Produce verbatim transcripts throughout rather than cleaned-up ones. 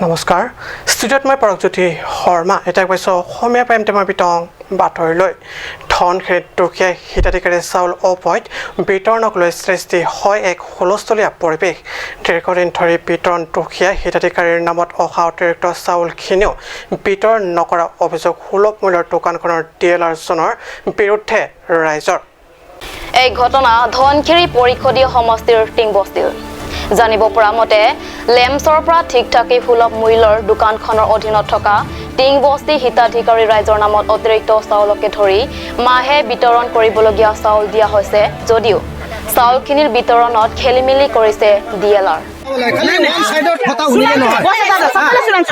নমস্কাৰ। ষ্টুডিঅ'ত মই পৰকজ্যোতি শৰ্মা। এতিয়া কৈছো অসমীয়া প্ৰাইম টাইমৰ বিতং বাতৰিলৈ। ধনশিৰিত দুখীয়া হিতাধিকাৰী চাউল অবৈধ বিতৰণক লৈ সৃষ্টি হয় এক হুলস্থলীয়া পৰিৱেশ। দীৰ্ঘদিন ধৰি বিতৰণ দুখীয়া হিতাধিকাৰীৰ নামত অহা অতিৰিক্ত চাউলখিনিও বিতৰণ নকৰা অভিযোগ সুলভ মূল্যৰ দোকানখনৰ ডিএলআৰজনৰ বিৰুদ্ধে ৰাইজৰ। এই ঘটনা ধনশিৰি পৰিষদীয় সমষ্টিৰ টিংবস্তিৰ। জানিব পৰা মতে, লেম্পছৰ পৰা ঠিক ঠাকেই সুলভ মূল্যৰ দোকানখনৰ অধীনত থকা টিংবস্তি হিতাধিকাৰী ৰাইজৰ নামত অতিৰিক্ত চাউলকে ধৰি মাহে বিতৰণ কৰিবলগীয়া চাউল দিয়া হৈছে যদিও চাউলখিনিৰ বিতৰণত খেলিমেলি কৰিছে ডিএলআৰ। খালি ওৱান চাইডত কথা শুনিলে নহয়।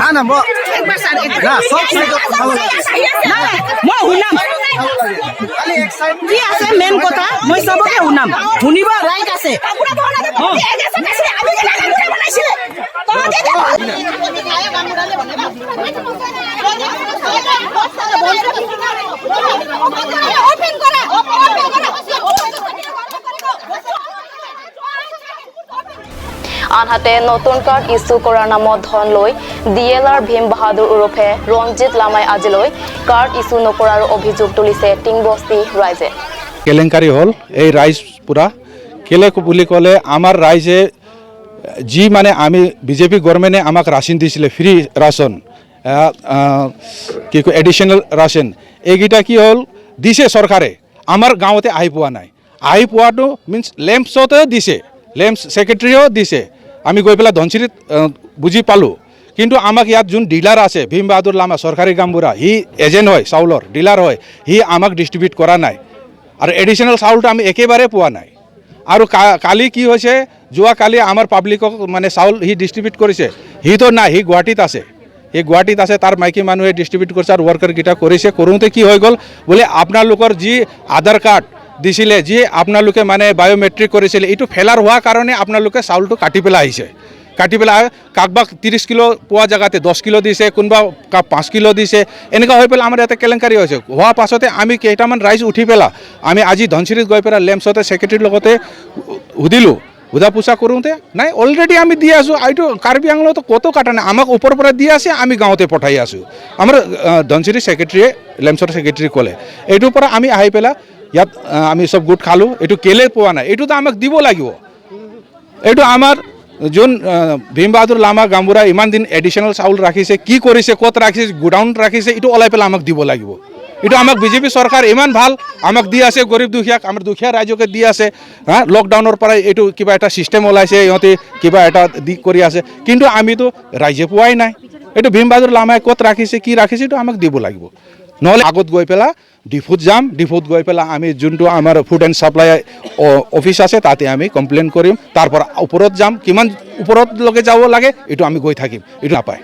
হা, না, মই, না, চব চাইডত কথা শুনিলে। নাই, নাই, মই শুনাম। খালি এক চাইড। কি আছে মেইন কথা? মই চবকে শুনাম। শুনিব ৰাইট আছে। অ। আনহাতে নতুন কাৰ্ড ইছ্যু কৰাৰ নামত ধন লৈ ডিএলআৰ ভীম বাহাদুৰ ওৰফে ৰঞ্জিত লামাই আজিলৈ কাৰ্ড ইছ্যু নকৰাৰ অভিযোগ তুলিছে টিংবস্তি ৰাইজে। কেলেংকাৰী হ'ল এই ৰাইজ পুৰা। কেলে বুলি ক'লে আমাৰ ৰাইজে যি মানে আমি বিজেপি গভৰ্ণমেণ্টে আমাক ৰাচন দিছিলে, ফ্ৰী ৰাচন, আহ, আহ, কি কয়, এডিশ্যনেল ৰাচন, এইকেইটা কি হ'ল দিছে চৰকাৰে, আমাৰ গাঁৱতে আহি পোৱা নাই। আহি পোৱাটো মিনছ লেম্পছতে দিছে, লেম্পছ ছেক্ৰেটাৰীয়েও দিছে। আমি গৈ পেলাই ধনশিৰিত, আহ, বুজি পালোঁ। কিন্তু আমাক ইয়াত যোন ডিলাৰ আছে, ভীম বাহাদুৰ লামা, চৰকাৰী গাঁওবুঢ়া, সি এজেণ্ট হয়, চাউলৰ ডিলাৰ হয়, সি আমাক ডিষ্ট্ৰিবিউট কৰা নাই। আৰু এডিশ্যনেল চাউলটো আমি একেবাৰে পোৱা নাই। আৰু কা-, কালি কি হৈছে, যোৱা কালি আমাৰ পাব্লিকক মানে চাউল সি ডিষ্ট্ৰিবিউট কৰিছে, সিতো নাই, সি গুৱাহাটীত আছে। সি গুৱাহাটীত আছে, তাৰ মাইকী মানুহে ডিষ্ট্ৰিবিউট কৰিছে আৰু ৱৰ্কাৰকেইটা কৰিছে। কৰোঁতে কি হৈ গ'ল বোলে, আপোনালোকৰ যি আধাৰ কাৰ্ড দিছিলে, যি আপোনালোকে মানে বায়'মেট্ৰিক কৰিছিলে, এইটো ফেইলাৰ হোৱাৰ কাৰণে আপোনালোকে চাউলটো কাটি পেলাই আহিছে। কাটি পেলাই কাৰোবাক ত্ৰিশ কিলো পোৱা জেগাতে দহ কিলো দিছে, কোনোবা কা-, পাঁচ কিলো দিছে, এনেকুৱা হৈ পেলাই আমাৰ ইয়াতে কেলেংকাৰী হৈছে। হোৱাৰ পাছতে আমি কেইটামান ৰাইজ উঠি পেলাই আমি আজি ধনশিৰিত গৈ পেলাই লেম্পছতে ছেক্ৰেটাৰীৰ লগতে সুধিলোঁ। সোধা পোছা কৰোঁতে নাই, অলৰেডি আমি দি আছোঁ। এইটো কাৰ্বি আংলঙত ক'তো কাটা নাই, আমাক ওপৰৰ পৰা দি আছে, আমি গাঁৱতে পঠাই আছোঁ। আমাৰ, আহ, ধনশিৰি ছেক্ৰেটাৰীয়ে, লেম্পছৰ ছেক্ৰেটাৰী ক'লে, এইটোৰ পৰা আমি আহি পেলাই ইয়াত, আহ, আমি চব গোট খালোঁ। এইটো কেলে পোৱা নাই, এইটোতো আমাক দিব লাগিব। এইটো আমাৰ যোন, আহ, ভীম বাহাদুৰ লামা গাঁওবুঢ়া ইমান দিন এডিশ্যনেল চাউল ৰাখিছে, কি কৰিছে, ক'ত ৰাখিছে, গোডাউনত ৰাখিছে, এইটো ওলাই পেলাই আমাক দিব লাগিব। এইটো আমাক বিজেপি চৰকাৰ ইমান ভাল, আমাক দি আছে, গৰীব দুখীয়াক, আমাৰ দুখীয়া ৰাইজকে দি আছে। হা, লকডাউনৰ পৰা এইটো কিবা এটা ছিষ্টেম ওলাইছে, সিহঁতে কিবা এটা দি কৰি আছে, কিন্তু আমিতো ৰাইজে পোৱাই নাই। এইটো ভীম বাহাদুৰ লামাই ক'ত ৰাখিছে, কি ৰাখিছে, এইটো আমাক দিব লাগিব। নহ'লে আগত গৈ পেলাই ডিফুত যাম, ডিফুত গৈ পেলাই আমি যোনটো আমাৰ ফুড এণ্ড ছাপ্লাই অ-, অফিচ আছে, তাতে আমি কমপ্লেইন কৰিম। তাৰ পৰা ওপৰত যাম, কিমান ওপৰলৈকে যাব লাগে, এইটো আমি গৈ থাকিম, এইটো নাপায়।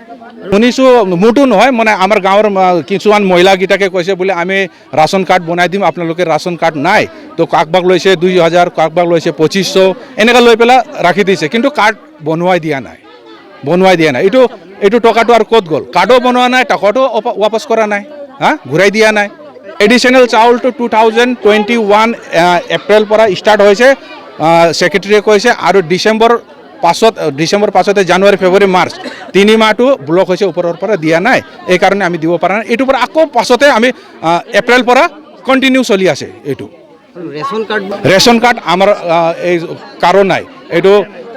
শুনিছোঁ, মোৰতো নহয়, মানে আমাৰ গাঁৱৰ, আ, কিছুমান মহিলাকেইটাকে কৈছে বোলে, আমি ৰাচন কাৰ্ড বনাই দিম, আপোনালোকে ৰাচন কাৰ্ড নাই, তো কাৰোবাক লৈছে দুই হাজাৰ, কাৰোবাক লৈছে পঁচিছশ, এনেকৈ লৈ পেলাই ৰাখি দিছে, কিন্তু কাৰ্ড বনোৱাই দিয়া নাই, বনোৱাই দিয়া নাই। এইটো, এইটো টকাটো আৰু ক'ত গ'ল? কাৰ্ডো বনোৱা নাই, টকাটো অপ-, ৱাপচ কৰা নাই, হা, ঘূৰাই দিয়া নাই। এডিশ্যনেল চাউলটো টু থাউজেণ্ড টুৱেণ্টি ওৱান, আহ, এপ্ৰিল পৰা ষ্টাৰ্ট হৈছে, আহ, ছেক্ৰেটাৰীয়ে কৈছে, আৰু ডিচেম্বৰ পাছত, আহ, ডিচেম্বৰ পাছতে জানুৱাৰী, ফেব্ৰুৱাৰী, মাৰ্চ তিনি মাহটো ব্লক হৈছে, ওপৰৰ পৰা দিয়া নাই, এইকাৰণে আমি দিব পৰা নাই। এইটোৰ পৰা আকৌ পাছতে আমি, আহ, এপ্ৰিল পৰা কণ্টিনিউ চলি আছে এইটো। Ration card? ৰেচন কাৰ্ড আমাৰ, আহ, এই কাৰো নাই। এইটো,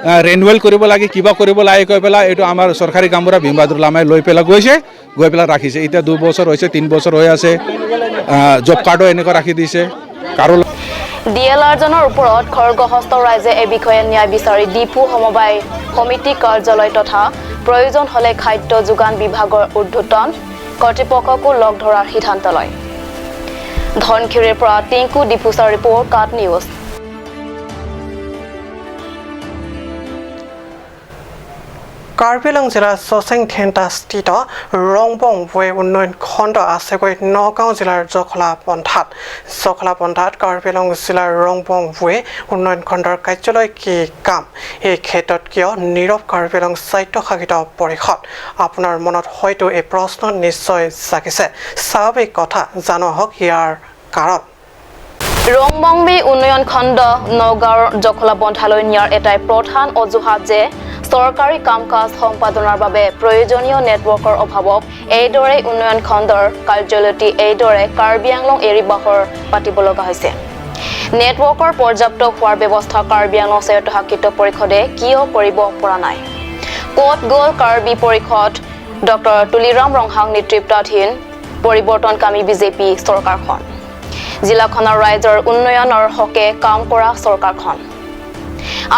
আহ, ৰিনিউৱেল কৰিব লাগে, কিবা কৰিব লাগে কৈ পেলাই এইটো আমাৰ চৰকাৰী গাঁওবুঢ়া ভীম বাহাদুৰ লামাই লৈ পেলাই গৈছে, গৈ পেলাই ৰাখিছে। এতিয়া দুবছৰ হৈছে, তিনি বছৰ হৈ আছে। আহ, জব কাৰ্ডো এনেকুৱা ৰাখি দিছে। কাৰো ডি এল আৰজনৰ ওপৰত খড়গহস্ত ৰাইজে এই বিষয়ে ন্যায় বিচাৰি ডিফু সমবায় সমিতি কাৰ্যালয় তথা প্ৰয়োজন হ'লে খাদ্য যোগান বিভাগৰ ঊৰ্ধ্বতন কৰ্তৃপক্ষকো লগ ধৰাৰ সিদ্ধান্ত লয়। ধনশিৰিৰ পৰা টিংকু ডিফুচাৰ ৰিপৰ্ট, কাট নিউজ। কাৰ্বি আংলং জিলাৰ চচেং ধেন্তাস্থিত ৰংবং ৱে উন্নয়ন খণ্ড আছেগৈ নগাঁও জিলাৰ জখলা পন্থাত। জখলা পন্থাত কাৰ্বি আংলং জিলাৰ ৰংবং ৱে উন্নয়ন খণ্ডৰ কাৰ্যালয় কি কাম? এই ক্ষেত্ৰত কিয় নীৰৱ কাৰ্বি আংলং স্বায়ত্তশাসিত পৰিষদ? আপোনাৰ মনত হয়তো এই প্ৰশ্ন নিশ্চয় জাগিছে। স্বাভাৱিক কথা, জানো আহক ইয়াৰ কাৰণ। ৰংমংবি উন্নয়ন খণ্ড নগাঁৱৰ জখলা বন্ধালৈ নিয়াৰ এটাই প্ৰধান অজুহাত যে চৰকাৰী কাম কাজ সম্পাদনাৰ বাবে প্ৰয়োজনীয় নেটৱৰ্কৰ অভাৱত এইদৰে উন্নয়ন খণ্ডৰ কাৰ্যালয়টি এইদৰে কাৰ্বি আংলং এৰি বাহৰ পাতিব লগা হৈছে। নেটৱৰ্কৰ পৰ্যাপ্ত হোৱাৰ ব্যৱস্থা কাৰ্বি আংলং স্বায়ত্তশাসিত পৰিষদে কিয় কৰিব পৰা নাই? ক'ত গ'ল কাৰ্বি পৰিষদ ডক্টৰ তুলিৰাম ৰংহাং নেতৃত্বাধীন পৰিৱৰ্তনকামী বিজেপি চৰকাৰখন? জিলাখনৰ ৰাইজৰ উন্নয়নৰ হকে কাম কৰা চৰকাৰখন।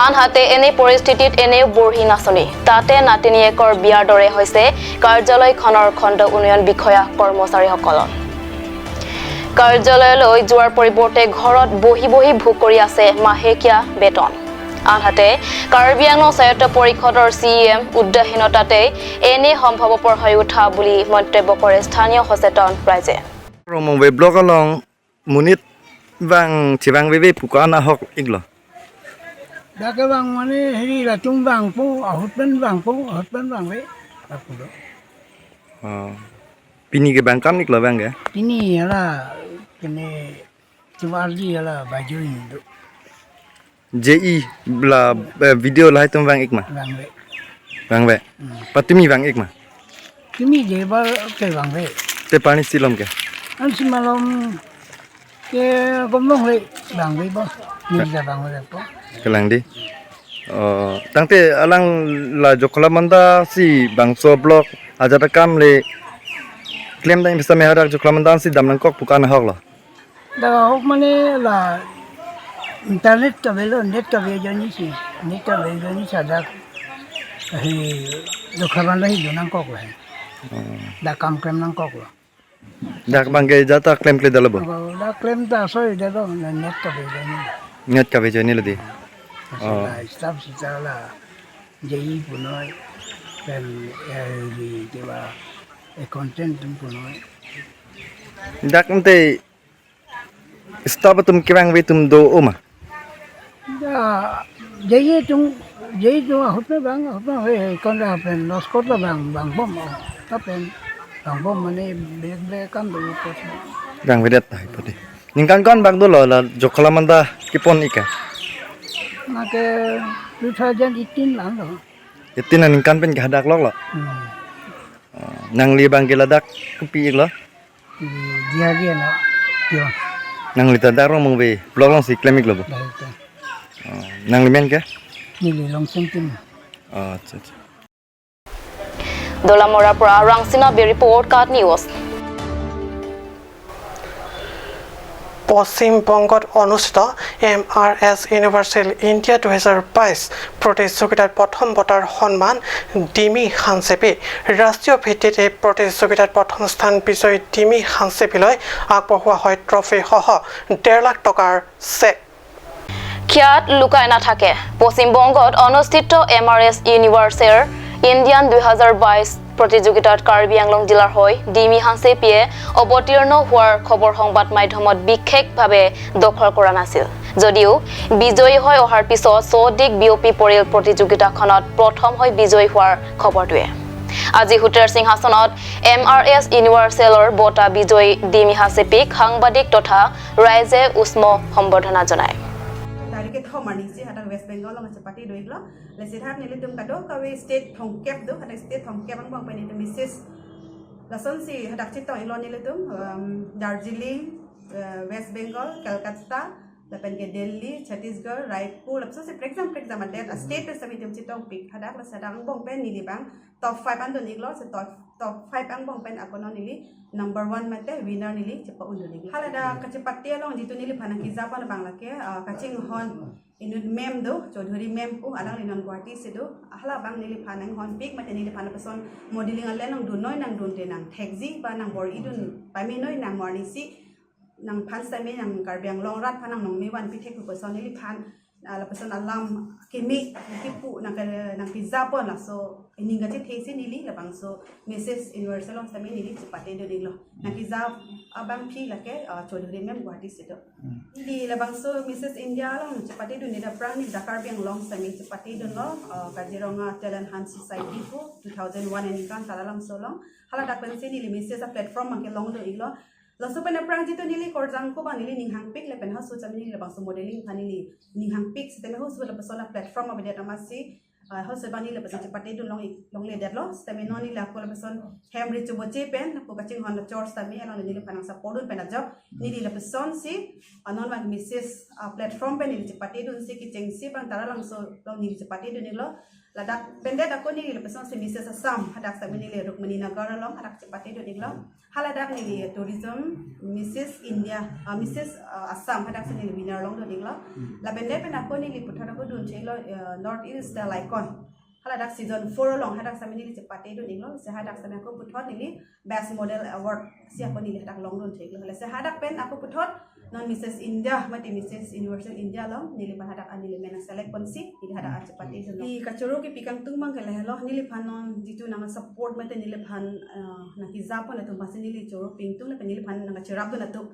আনহাতে এনে পৰিস্থিতিত এনেও বৰহী নাচনি, তাতে নাতিনীয়েকৰ বিয়াৰ দৰে হৈছে কাৰ্যালয়খনৰ খণ্ড উন্নয়ন বিষয়া কৰ্মচাৰীসকলৰ। কাৰ্যালয়লৈ যোৱাৰ পৰিৱৰ্তে ঘৰত বহি বহি ভোগ কৰি আছে মাহেকীয়া বেতন। আনহাতে কাৰ্বি আংলং স্বায়ত্ত পৰিষদৰ চি ই এম উদাসীনতাতেই এনে সম্ভৱপৰ হৈ উঠা বুলি মন্তব্য কৰে স্থানীয় সচেতন ৰাইজে। Rongmongve block along monit vang chevangveve pu ko-an ahok iklo? Dak kevang mane hiri latum vangpo, ahut pen vangpo, ahut pen vangve, lapulo. Oh. Pini ke bang kam iklo bang ke? Pini hala kene tuar di hala baju indo. J E la, eh, video lahai atum vang ik ma? Vangve. Vangve. Hmm. Patumi vang ik ma? Tumi je ba ke vangve. Te pani silom ke? Ansi malom ke gomong le vangve ba. Ni ja vangve po. Kelang di. Oh, tangte alang la Jokholamanda si bangso block ajat akam le klem dang bisa me hadak Jokholamanda si dam nangkok pu ko-an ahok lo? Dak ahok mane la internet kavelo, net kave jani si, net kave jani sadak. Hi Jokholamanda hi do nangkok la. Hmm. Dak kam klem nangkok la. Dak bang ke jata klemkle dalo bo? Dak klem ta soi dalo, net kave jani. Net kave jani lo di. Oh. Sita, staff sita la, J E punoi, pen, eh, di, di ba, eh, content tum punoi. Dak ante staff atum kevangve atum do-o ma? Ya, J E atum, J E atum ahut pen vang, ahut pen, eh, kon la pen, loskot la vang, vangbom, oh, ta pen, vangbom mane bek bek kam do kot. Vangvedet ta hai pati. Ningkan ko-an bak dolo la Jokholamanda kepon ik ke? Make two thousand eighteen lang lo. Eighteen aningkan pen ke hadak lok lo. Hmm. Oh, nangli bang ke ladak kopi ik lo? Di, dia dia na. Yo. Nangli ta dak Rongmongve block along si klem ik lo bo? Dak ta. Oh, nangli men ke? Neli Longsing Timung. Oh, acha, acha. Dolamara পৰা Rangsina Bey report, KAT News. পশ্চিম বংগত অনুষ্ঠিত M R এছ universal India দুহেজাৰ বাইছ প্ৰতিযোগিতাত প্ৰথম বঁটাৰ সন্মান ডিমি হানছেপি। ৰাষ্ট্ৰীয় ভিত্তিত এই প্ৰতিযোগিতাত প্ৰথম স্থান বিজয়ী ডিমি হানছেপিলৈ আগবঢ়োৱা হয় ট্ৰফিসহ ডেৰ লাখ টকাৰ চেক। খ্যাত লুকাই নাথাকে। পশ্চিমবংগত অনুষ্ঠিত এম আৰ এছ ইউনিভাৰ্চেল ইণ্ডিয়ান দুহেজাৰ বাইছ প্ৰতিযোগিতাত কাৰ্বি আংলং জিলাৰ হৈ ডিমি হানছেপিয়ে অৱতীৰ্ণ হোৱাৰ খবৰ সংবাদ মাধ্যমত বিশেষভাৱে দখল কৰা নাছিল। যদিও বিজয়ী হৈ অহাৰ পিছত চৌদিশ বিয়পি পৰিল প্ৰতিযোগিতাখনত প্ৰথম হৈ বিজয়ী হোৱাৰ খবৰটোৱে। আজি হোটেল সিংহাসনত এম আৰ এছ ইউনিভাৰ্চেলৰ বঁটা বিজয়ী ডিমি হানছেপিক সাংবাদিক তথা ৰাইজে উষ্ম সম্বৰ্ধনা জনায়। Tarik kethom arnisi hadak West Bengal along chepate do iklo. Lasi hadak nelitum kadokave state thomkep do, hadak state thomkep angbong pen nelitum Missus lasonsi hadak chetong iklo nelitum, um, Darjeeling, uh, West Bengal, Calcutta, lapen ke Delhi, Chhattisgarh, Raipur, lapusonsi prekjam prekjam adet a-state pen sami nelitum chetongpik. Hadak lasi hadak angbong pen neli bang top five an dun iklo, si top, top five angbong pen akono neli number one mate winner neli chepa-un dun iklo. Hala dak kachepate along jitu neliphan nangkejapon abang lake, ah, kachinghon inut ma'am do, Chaudhary ma'am pu, alangli non Guwahati si do. Halabang neliphan nanghonpik mate neliphan lapuson modeling alen nangdunnoi, nangdunde nangthekji ba nangbor-i dun pamenoi, nang mo arnisi nangphan sami nang Karbi Anglong arat aphan nangnong mevan pithek pu puson neliphan, ah, lapuson alam kimi kipu nangke, nangkejapon laso ining kachethesi neli labangso Missus Universe along sami neli chepate dun iklo. Nangkejap abangpi lake, ah, Chaudhary ma'am Guwahati si do. Hmm. Neli labangso Missus India along chepate dunde aphrang neli dak Karbi Anglong sami chepate dunlo, ah, Kaziranga Talent Hunt Society pu two thousand one aningkan ta labangso along. Hala dak pensi neli Missus a-platform abangke longdun iklo. Laso pen aphrang jitu neli korjang ko bang neli ning hangpik lapen halaso sitame neli labangso modeling aphan neli ning hangpik sitame halaso lapuson a platform avedet amatsi, ah, halaso bang neli lapuson chepate dun long longle detlo sitame non neli ako lapuson hem ri chuboche pen ako kachinghon achor sitame along neli phan nang support dun pen ajok neli lapusonsi, ah, non bang Missus, ah, platform pen neli chepate dunsi kechengsi bang Taralangso along neli chepate dun iklo. Ladak pendet ako neli lapusonsi Missus Assam hadak sitame neli Rukmini Nagar along hadak chepate dun iklo. Haladak neli tourism Missus India, ah, Missus, ah, Assam hadak si neli winner long dun iklo. Lapen det pen ako neli puthot ako dun chelo, eh, North East Style Icon. Haladak season four along hadak sitame neli chepate dun iklo. Si hadak sitame ako puthot neli Best Model Award si ako neli hadak long dun chelo. Lasi hadak pen ako puthot non Missus India mate Missus Universal India along neliphan hadak an neli men select ponsi neli hadak an chepate dun. I kachoro kepi kangtung bang ke lahelo, neliphan non jitu nang support mate neliphan, eh, nang kejapon atum aphansi neli choro pingtung lapen neliphan nang kacherap dun atum.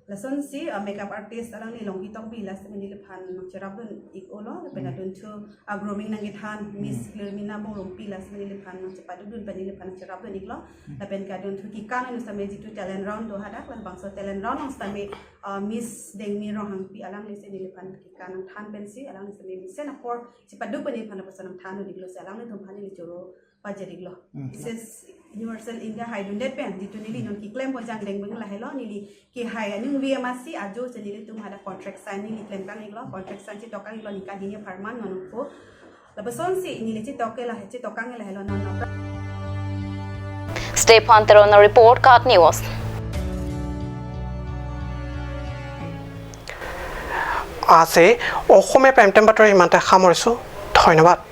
Lasonsi, eh, makeup artist alangli Longki Tokbi lasi neliphan nang cherap dun ik-olo lapen adunthu a grooming nang kethan Miss Clermina Bongrumpi lasi neliphan nang chepate dun pen neliphan nang cherap dun iklo. Lapen ke adunthu kekan anu sitame jitu talent round do hadak labangso talent round along sitame, ah, Miss Dengmi Ronghangpi alangli si neliphan kekan nang than pensi alangli sitame mesen apor chepate dun pen neliphan lapuson nang than dun iklo si alanglitum aphan neli choro pajir iklo. Missus Universal India haidundet pen jitu neli non keklem bojang dengbeng lahelo neli kehai aning V M R C ajo si nelitum hadak contract sign neli klem kang iklo, contract sign chetok kang iklo ningkan hini apharman non po. Lapusonsi neli chetok ke lah, chetok kang lahelo non non. Stefan Teron report, KAT News. Ase Okhome Prime Time Batori imante khamoriso. Dhonyobad.